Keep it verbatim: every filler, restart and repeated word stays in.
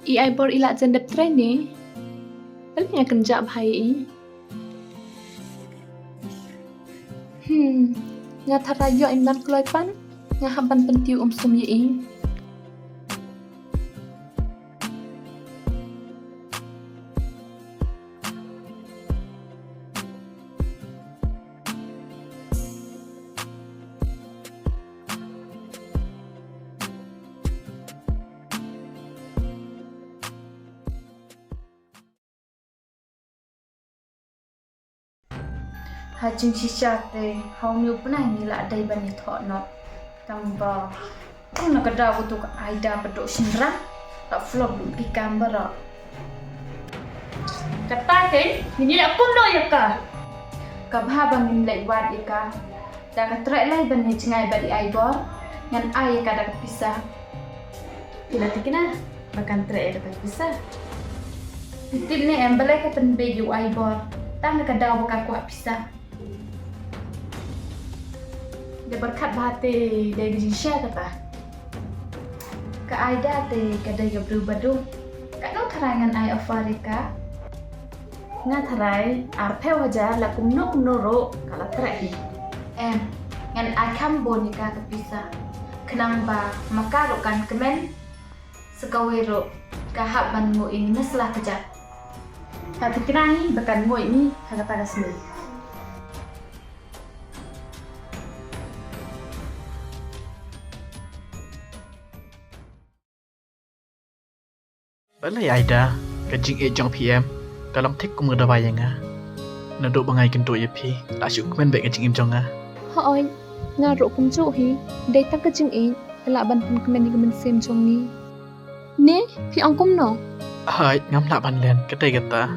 I Aibor i la jan dep trei ne? Balei nga kynjah bha ïa i? Hmm, nga tharai ïoh im nang kloi pan, nga hap ban pyntiew um sum ïa i. Ha jingshisha te, ha une u bnai ngi la dei ban ïathoh noh. Tang ba, tang na ka daw katu ka Aida ba duk shynrang, la flop lut ki kam baroh. Kata te, ngin ïa kumno ïa ka? Ka bha ba ngin leit wad ïa ka. Da ka treh lei ban ïa jngai bad i Aibor, ngan ai ïa ka da ka pisa. Phi la thikna ba kan treh ïa kata ka pisa? Phi tip ne em balei ka pynbeit ïa u Aibor? Tang da ka daw ba ka kwah pisa. Da barkat bha te dei ka jingshai kata. Ka Aida te ka dei ka briew ba dum. Katno tharai ngan ai offer ïa ka? Nga tharai arphew hajar la kumno kumno ruh ka la treh hi. Em, ngan ai kham bun ïa ka ka pisa. Khnang ba ma ka ruh kan kmen. Sa kawei ruh ka hap ban nguh ïa ngi na sla kjat. Ka thikna hi ba kan nguh ïa ngi ha kata ka sngi. Balei Aida, ka jingïeit jong phi em, ka long thik kum ka dawai ïa nga. Naduh ba nga ïakynduh ïa phi, la shu kmen beit ka jingim jong nga. Hooid, nga ruh kumjuh hi, dei tang ka jingïeit ka lah ban pynkmen ïa ka mynsiem jong ngi. Ne, phi ong kumno? Hooid, ngam lah ban len, ka dei kata.